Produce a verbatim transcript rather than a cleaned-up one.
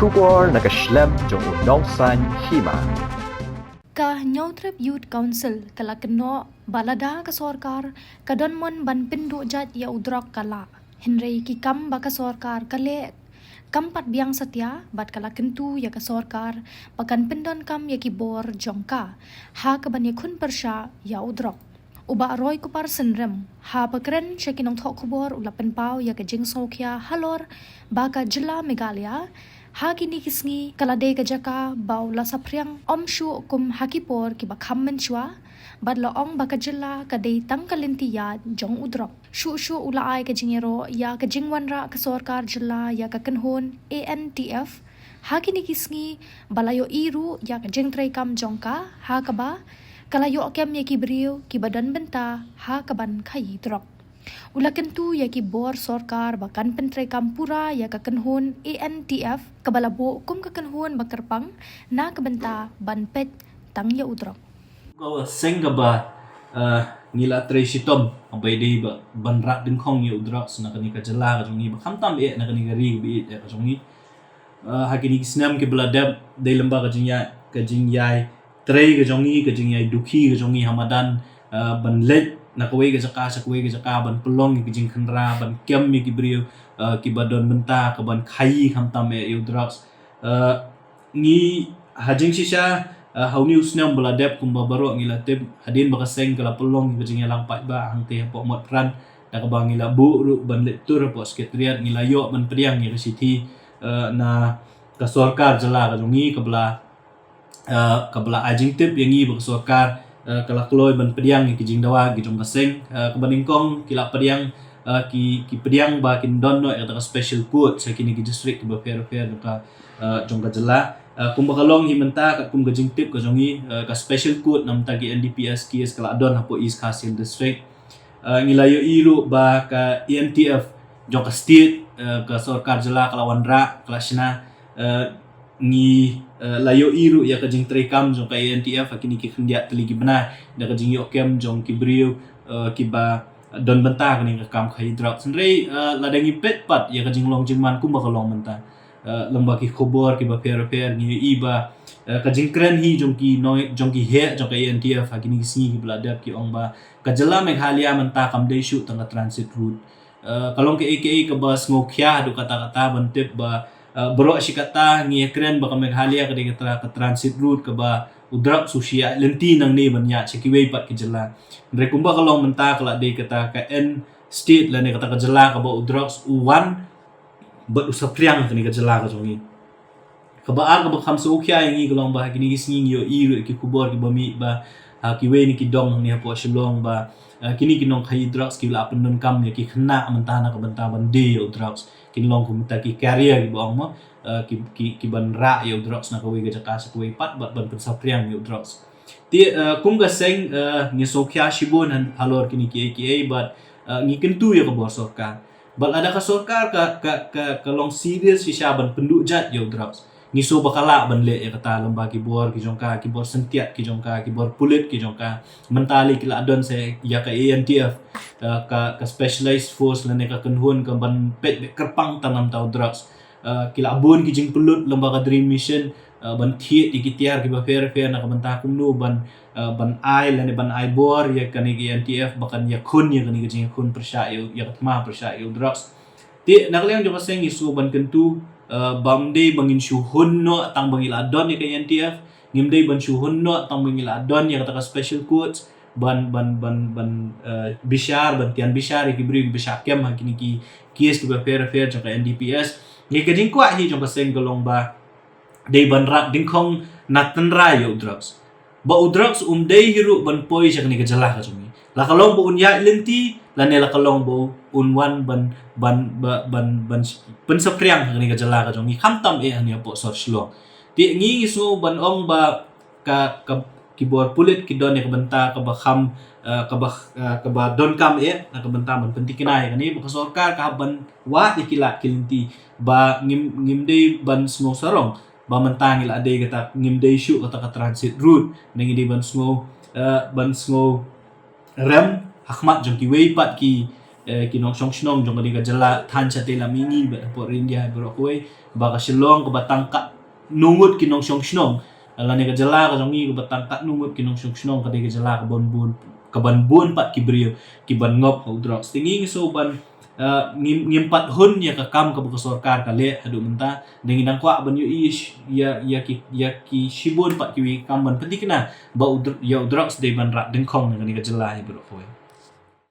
Khubor na ka shlem jong u Nongsaiñ Hima. Ka Hynñiewtrep Youth Council ka la kynnoh ba lada ka sorkar ka don mon ban pynduh jait ïa u drok ka lah. Hynrei ki kam ba ka sorkar ka leh kam pat biang satia bad ka la kyntu ïa ka sorkar ba kan pyndonkam ïa ki bor jong ka ha kaban ïakhun pyrshah ïa u drok. U Bah Roy Kupar Synrem haba kren sha ki nongthoh khubor u la pynpaw ïa ka jingsngewkhia halor ba ka jylla Meghalaya ha kine ki sngi ka la dei ka jaka ba u la saphriang ym shuh kum ha ki por kiba kham mynshuwa bad la ong ba ka jylla ka dei tang ka lynti ïaid jong u drok. Shuh shuh u la ai ka jingïaroh ïa ka jingwanrah ka sorkar jylla ïa ka kynhun A N T F ha kine ki sngi ba la ïohi ruh ïa ka jingtreikam jong ka ha kaba ka la ïoh kem ïa ki briew kiba don bynta ha kaban khaïi drok. U la kyntu ïa ki bor sorkar ba kan pyntreikam pura ïa ka kynhun A N T F kaba la buh kum ka kynhun ba kyrpang na ka bynta ban peit tang ïa u drok. Ka seng kaba, eh, ngi la trei shitom, kaba dei ba ban rah dyngkhong ïa u drok na kane ka jylla ka jong ngi, ba khamtam eh na kane ka ri ba ïeit eh ka jong ngi. Eh, ha kine ki snem kiba la dep, dei lem bad ka jingïai, ka jingïai trei ka jong ngi, ka jingïai dukhi ka jong ngi ha madan, eh, ban leit na kawei ka jaka sha kawei ka jaka, ban pynlong ïa ki jingkhynra, ban kem ïa ki briew, eh, kiba don bynta kaban khaïi khamtam eh ïa u drok. Eh, ngi ha jingshisha, eh, ha une u snem ba la dep, kumba baroh ngi la tip, hadien ba ka seng ka la pynlong ïa ka jingïalang paidbah hangtei hapoh Motphran, da kaba ngi la buh ruh ban leit tur hapoh Secretariat, ngi la ïoh ban pdiang ïa ka shithi, eh, na ka sorkar jylla ka jong ngi, kaba la, eh, kaba la ai jingtip ïa ngi ba ka sorkar, eh, ka la kloi ban pdiang ïa ki jingdawa ki jong ka seng, eh, kaba nyngkong ki la pdiang, eh, ki, ki pdiang ba kin don noh ïa kata ka special court sha kine ki district kiba pher pher jong ka, eh, jong ka jylla. Eh, kumba ka long hi mynta, katkum ka jingtip ka jong ngi, eh, ka special court na bynta ki N D P S case ka la don hapoh East Khasi Hills District. Eh, ngi la ïohi ruh ba ka A N T F jong ka state, eh, ka sorkar jylla ka la wanrah, ka la shna, eh, ngi, eh, la ïohi ruh ïa ka jingtreikam jong ka A N T F ha kine ki khyndiat tylli ki bnai da ka jingïoh kem jong ki briew, eh, kiba don bynta ha kane ka kam khaïi drok. Hynrei, eh, lada ngi peit pat ïa ka jinglong jingman kumba ka long mynta, eh, lem bad ki khubor kiba pher pher, ngi ïohi ba, eh, ka jingkren hi jong ki nong, jong ki heh jong ka A N T F ha kine ki sngi kiba la dep, ki ong ba ka jylla Meghalaya mynta kam dei shuh tang ka transit route. Eh, ka long kaei kaei kaba sngewkhia haduh katta katta ban tip ba, eh, baroh shi katta ngi ïakren ba ka Meghalaya ka dei ka tra-, ka transit route kaba u drok u shu ïaid lynti nangne ban ïaid sha kiwei pat ki jylla. Hynrei kumba ka long mynta ka la dei kata ka end state lane kata ka jylla kaba u drok u wan bad u saphriang kane ka jylla ka jong ngi. Kaba ar kaba kham sngewkhia ïa ngi ka long ba ha kine ki sngi ngi ïohi ruh ïa ki khubor kiba mih ba ha kiwei na ki dong hangne hapoh Shillong ba, eh, kine ki nongkhaïi drugs ki la pyndonkam ïa ki khynnah mynta na ka bynta ban die ïa u drugs. Kin long kum kita ki carrier kiba ong mo, eh, ki, ki, ki ban rah ïa u drugs na kawei ka jaka sha kawei pat bad ban pynsaphriang ïa u drugs. Te, eh, kum ka seng, eh, ngi sngewkhia shibun han-, halor kine kiei kiei bad, eh, ngi kyntu ïa ka bor sorkar. Bad lada ka sorkar ka, ka, ka, ka long serious shisha ban pynduh jait ïa u drugs, ngi sngew ba ka lah ban leh ïa kata lem bad ki bor ki jong ka, ki bor syntiat ki jong ka, ki bor pulit ki jong ka. Mynta lei ki la don sa ïa ka A N T F, eh, ka, ka specialized force lane ka kynhun ka ban peit beit kyrpang tang na bynta u drugs. Eh, ki la bun ki jingpynlut lem bad ka DREAM Mission, eh, ban thied ïa ki tiar kiba pher pher na ka bynta kumno ban, eh, ban ai lane ban ai bor ïa kane ka A N T F ba kan ïakhun ïa kane ka jingïakhun pyrshah ïa u, ïa ka thma pyrshah ïa u drugs. Te na ka liang jong ka seng ngi sngew ban kyntu, eh, ba ym dei ba ngin shu hun noh tang ba ngi la don ïa ka A N T F, ngim dei ban shu hun noh tang ba ngi la don ïa kata ka special courts ban, ban, ban, ban, eh, bishar, ban tian bishar ïa ki briew kiba shah kem ha kine ki case kiba pher pher jong ka N D P S. Ngi, ka jingkwah hi jong ka seng ka long ba dei ban rat dyngkhong na tynrai ïa u drugs. Ba u drugs um dei hi ruh ban poi sha kane ka jylla ka jong ngi. La ka long ba un ïaid lynti lane la ka long ba un wan ban, ban, ba, ban, ban pynsaphriang ha kane ka jylla ka jong ngi, khamtam eh hangne hapoh sor Shillong. Te ngi, ngi sngew ban ong ba ka, ka, ki bor pulit ki don ïa ka bynta kaba kham, eh, kaba, eh, kaba donkam eh na ka bynta ban pynthikna ïa kane, ba ka sorkar ka hap ban wad ïa ki lad ki lynti ba ngim, ngim dei ban sngew sarong ba mynta ngi la dei kata, ngim dei shuh kata ka transit route, ne ngi dei ban sngew, eh, ban sngew rem ha khmat jong kiwei pat ki, eh, ki nongshong shnong jong kane ka jylla than shatei la mihngi bad hapoh Ri India baroh kawei, ba ka Shillong kaba tang katno ngut ki nongshong shnong, lane ka jylla ka jong ngi kaba tang katno ngut ki nongshong shnong ka dei ka jylla kaban bun, kaban bun pat ki briew kiban ngop ha u drugs. Te ngi ngi shu ban, eh, ngim, ngim pat hun ïa ka kam kaba ka sorkar ka leh haduh mynta, te ngi dang kwah ban ïohi ïa, ïa ki, ïa ki shibun pat kiwei ki kam ban pynthikna ba u dr-, ïa u drugs dei ban rah dyngkhong na kane ka jylla hi baroh kawei.